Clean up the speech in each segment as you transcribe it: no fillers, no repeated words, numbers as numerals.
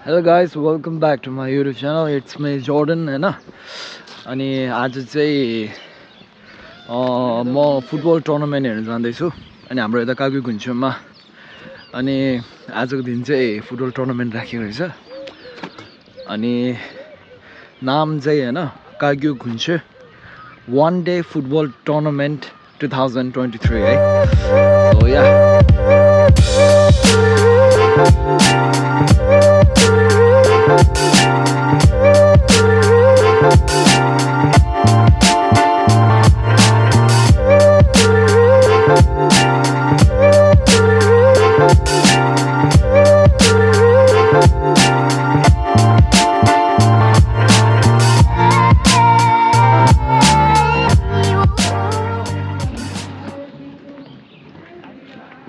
Hello guys, welcome back to my YouTube channel. It's me Jordan हैन अनि आज चाहिँ म फुटबल टुर्नामेन्ट हेर्न जाँदैछु अनि हाम्रो यता काग्यू घुन्चोमा अनि आजको दिन चाहिँ फुटबल टुर्नामेन्ट राखेको रहेछ अनि नाम चाहिँ हैन Kagyu घुन्चो one day football tournament 2023 है so yeah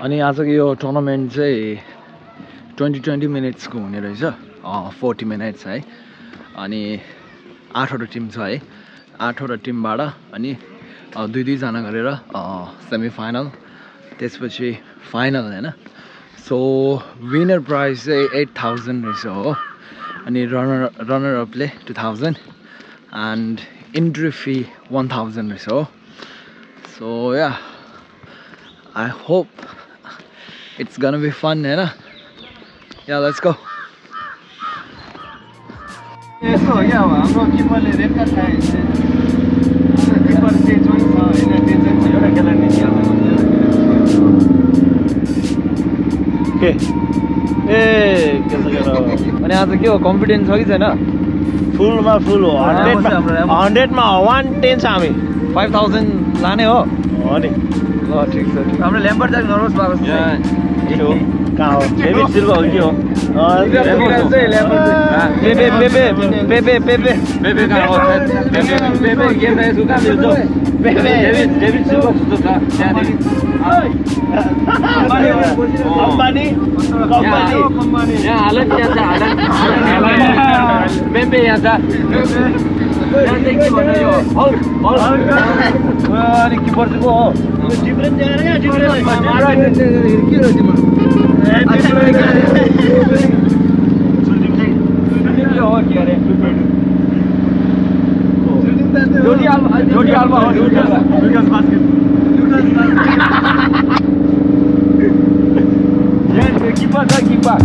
अनि आजको यो टुर्नामेन्ट चाहिँ 20 मिनट्सको हुने रहेछ 40 मिनट्स है अनि 8वटा टिम छ है 8वटा टिमबाट अनि 2-2 जना गरेर सेमी फाइनल त्यसपछि फाइनल हैन सो विनर प्राइज चाहिँ 8000 रहेछ हो अनि रनर अपले 2000 एन्ड इन्ट्री फी 1000 रहेछ हो so yeah I hope it's gonna be fun, है ना? Yeah, let's go. यस्तो हो क्या अब हाम्रो किपरले रेड कार्ड खायो किपर चाहिँ जोइन छ हैन टेन्सन छ एउटा खेला के ए के छ गरो अनि आज के हो कम्पिटिसन छ कि छैन फुलमा फुल हो 100 मा 110 छ हामी 5000 लाने हो नि ल ठीक छ हाम्रो ल्याम्बर चाहिँ नर्भस भएको छ कहाँ हो डेभिड सिल्भा हो कि हो पेपे कहाँ हो पेपे गेम रहेछ कहाँ मिल्छ डेभिड सिल्भा जस्तो छ त्यहाँदेखि कम्पनी यहाँ हालत यहाँ छ पेपे यहाँ छ के भन्नु यो अनि किपर चाहिँ को हो डिफरेन्ट जग्गा क्या डिफरेन्ट के हो तिम्रो हो के अरे जोडी आल्बा हो लुकास बास्केट यहाँ किपर छ किपर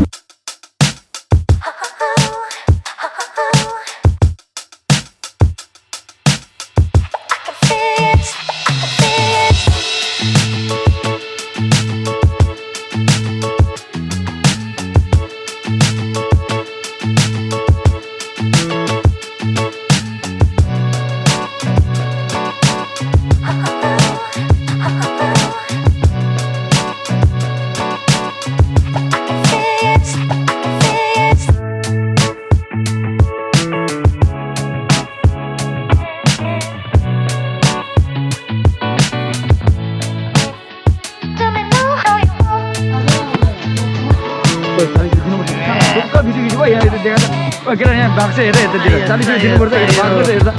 किन यहाँ भाग चाहिँ हेर यतातिर 40 रुपियाँ दिनुपर्छ भाग गर्दै हेर्दा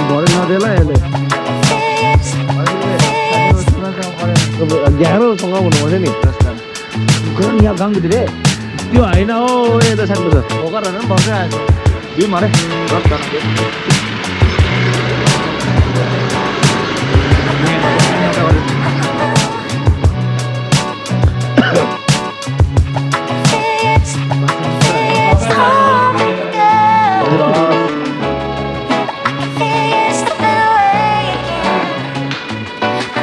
भरे नदेला यसले 11सँग हुनुपर्छ नि 그런 이야 강구들이 त्यो होइन हो यता साथमा छ 뭐가라는 먹어야 해서 यो मारे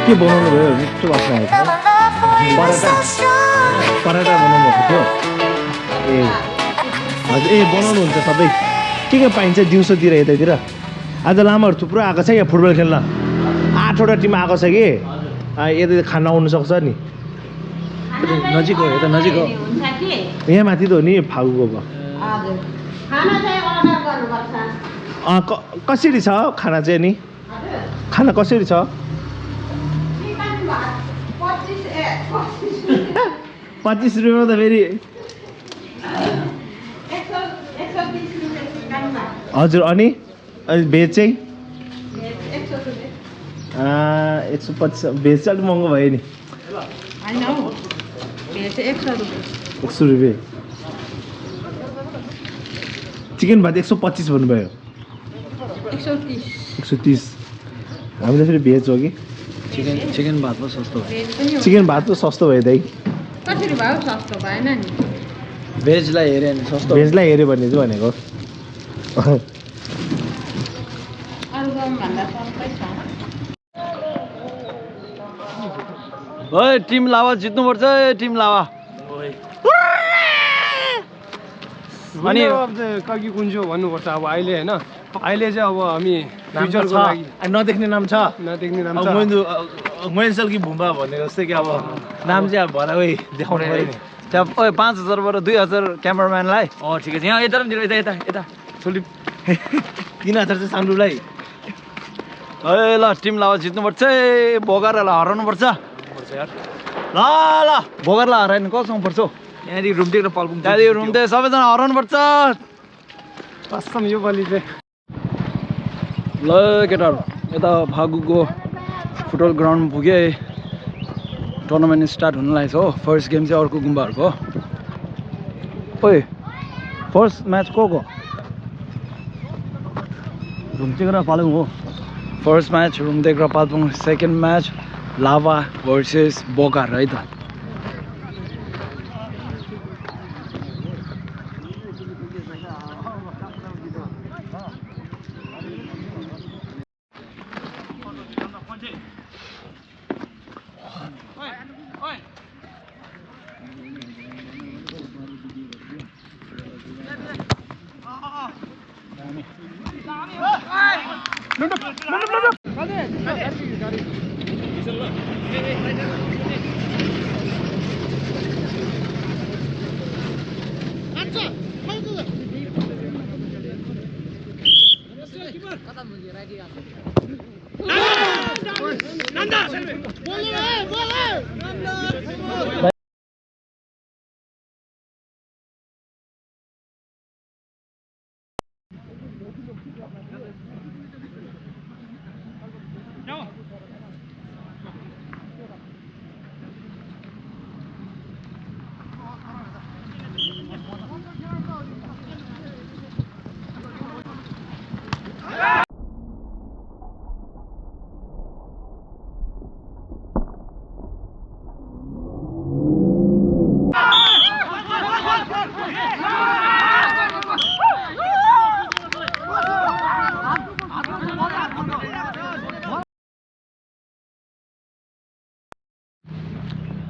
के बनाउनु भयो मिठो बास्ना आएको पराठा बनाउनु भएको थियो ए हजुर ए बनाउनुहुन्छ सबै के पाइन्छ दिउँसोतिर यतातिर आज लामाहरू थुप्रो आएको छ यहाँ फुटबल खेल्न 8वटा टिम आएको छ कि यता खाना आउनु सक्छ नि नजिक हो यता नजिक हो यहाँ माथि त हो नि फागुको भयो कसरी छ खाना चाहिँ नि खाना कसरी छ 25 रुपियाँमा त फेरि हजुर अनि भेज चाहिँ 125 भेज चाहिँ अलिक महँगो भयो नि 100 रुपियाँ चिकन भात 125 भन्नुभयो 130 हामीले फेरि भेज हो कि चिकन भात पो सस्तो भयो चिकन भात पो सस्तो भयो दाइ कसरी भयो सस्तो भएन नि भेजलाई हेऱ्यो भने सस्तो भेजलाई हेऱ्यो भने चाहिँ भनेको अरू गाउँभन्दा सस्तै छ ओइ टिम लावा जित्नुपर्छ टिम लावा अनि काकी गुन्चो भन्नुपर्छ अब अहिले हैन अहिले चाहिँ अब हामी फ्युचरको लागि नदेख्ने नाम छ नदेख्ने नाम छ मैनसल कि भुम्बा भनेको जस्तै कि अब नाम चाहिँ अब भरे देखाउनु पऱ्यो नि त्यहाँ 5000 बाट 2000 क्यामेराम्यानलाई ठिकै छ यहाँ यता पनि यता यता यता छोली 3000 चाहिँ सान्डुलाई ए ल टिम लावा जित्नुपर्छ भोगारलाई हराउनुपर्छ ल ल भोगारलाई हराएन कसँग पर्छ यहाँदेखि रुमटेक र पल्पुङ त्यहाँदेखि रुमटेक सबैजना हराउनुपर्छ वास्तवमा यो बलि चाहिँ ल केटाहरू यता फागुको फुटबल ग्राउन्ड पुगे टुर्नामेन्ट स्टार्ट हुन लागेको छ हो फर्स्ट गेम चाहिँ अर्को गुम्बाहरूको ओइ फर्स्ट म्याच को रुमटेक र पालुङ हो फर्स्ट म्याच रुमटेक र पालुङ सेकेन्ड म्याच लाभा भर्सेस बोकार है त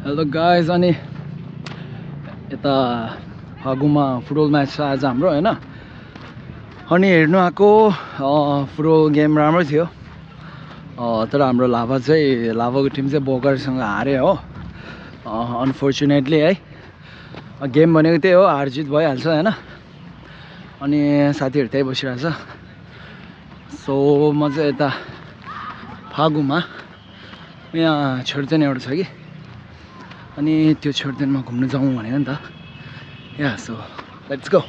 हेलो गाइज अनि यता फागुमा फुटबल म्याच छ आज हाम्रो हैन अनि हेर्नु आएको फुटबल गेम राम्रो थियो तर हाम्रो लाभाको टिम चाहिँ बोकरसँग हार्यो हो अनफर्चुनेटली है गेम भनेको त्यही हो हार जित भइहाल्छ हैन अनि साथीहरू त्यही बसिरहेछ सो म चाहिँ यता फागुमा यहाँ छोड्दैन एउटा छ कि अनि त्यो छोड्दैनमा घुम्न जाउँ भनेको नि त या सो लेट्स गो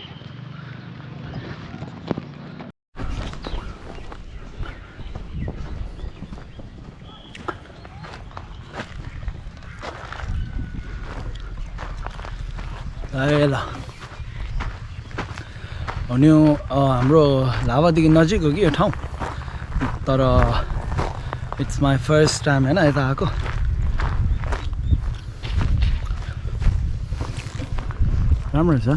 ल अनि हाम्रो लाभादेखि नजिक हो कि यो ठाउँ तर इट्स माई फर्स्ट टाइम हैन यता आएको राम्रो छ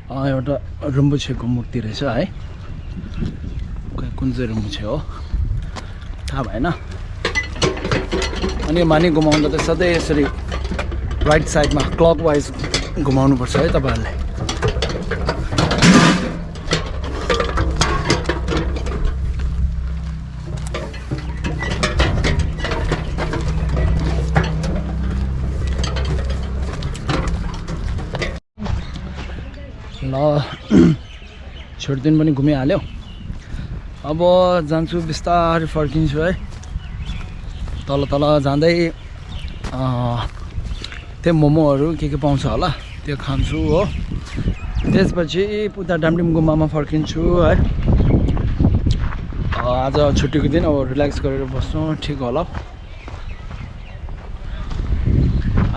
एउटा रम्बुछेको मूर्ति रहेछ है कुन चाहिँ रम्बुछे हो थाहा भएन अनि माने घुमाउँदा त सधैँ यसरी राइट साइडमा क्लकवाइज घुमाउनुपर्छ है तपाईँहरूले ल छोटो दिन पनि घुमिहाल्यो अब जान्छु बिस्तारै फर्किन्छु है तल तल जाँदै त्यो मोमोहरू के पाउँछ होला त्यो खान्छु हो त्यसपछि उता डामडिम गुम्बामा फर्किन्छु है आज छुट्टीको दिन अब रिल्याक्स गरेर बस्नु ठिक होला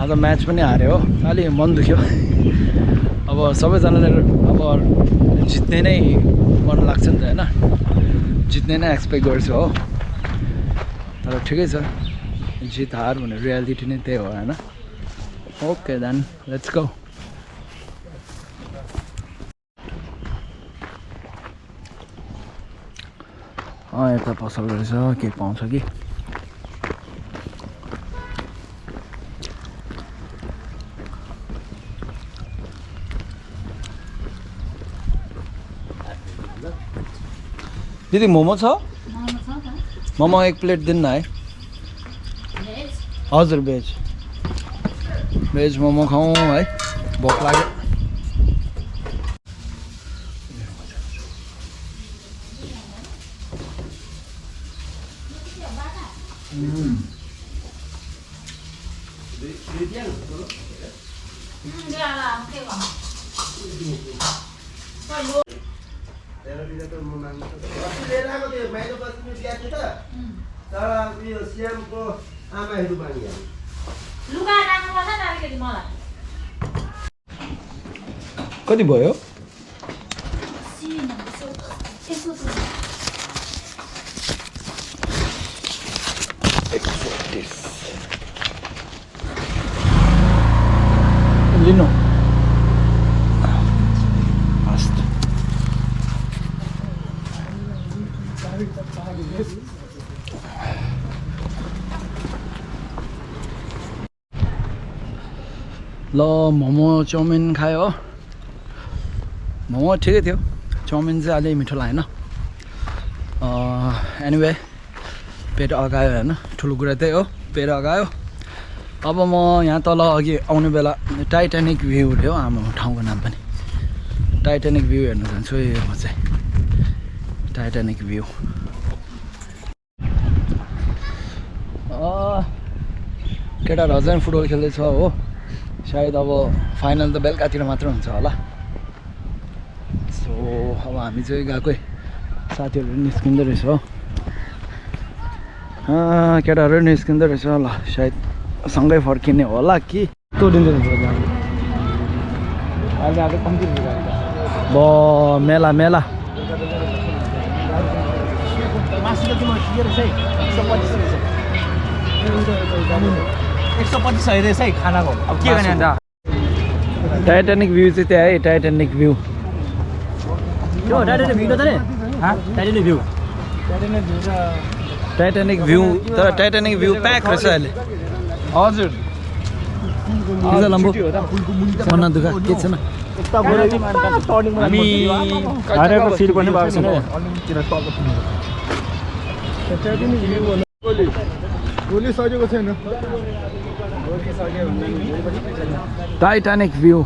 आज म्याच पनि हार्यो हो अलि मन दुख्यो अब सबैजनाले अब जित्ने नै मन लाग्छ नि त हैन जित्ने नै एक्सपेक्ट गर्छु हो तर ठिकै छ जित हार भन्ने रियालिटी नै त्यही हो हैन ओके देन लेट्स गो यता पसल रहेछ के पाउँछ कि दिदी मोमो छ मोमो एक प्लेट दिनु न है हजुर भेज मोमो खाउँ है भोक लाग्यो कति भयो लिनु ल मोमो चाउमिन खायो मोमो ठिकै थियो चाउमिन चाहिँ अलि मिठो लागेन एनिवे पेट अगायो होइन ठुलो कुरा त्यही हो पेट अगायो अब म यहाँ तल अघि आउने बेला टाइटानिक भ्यू थियो हाम्रो ठाउँको नाम पनि टाइटानिक भ्यू हेर्न जान्छु म चाहिँ टाइटानिक भ्यू केटाहरू अझै फुटबल खेल्दैछ हो सायद अब फाइनल त बेलुकातिर मात्र हुन्छ होला सो अब हामी चाहिँ गएकै साथीहरू निस्किँदो रहेछ हो केटाहरू निस्किँदो रहेछ ल सायद सँगै फर्किने होला कि तोडिँदो रहेछ अब मेला मेला टाइटानिक भ्यू चाहिँ त्यहाँ है टाइटानिक भ्यू टाइटानिक भ्यू तर टाइटानिक भ्यू प्याक रहेछ अहिले हजुर लम्बो मनमा दुःख के छैन टाइटानिक भ्यू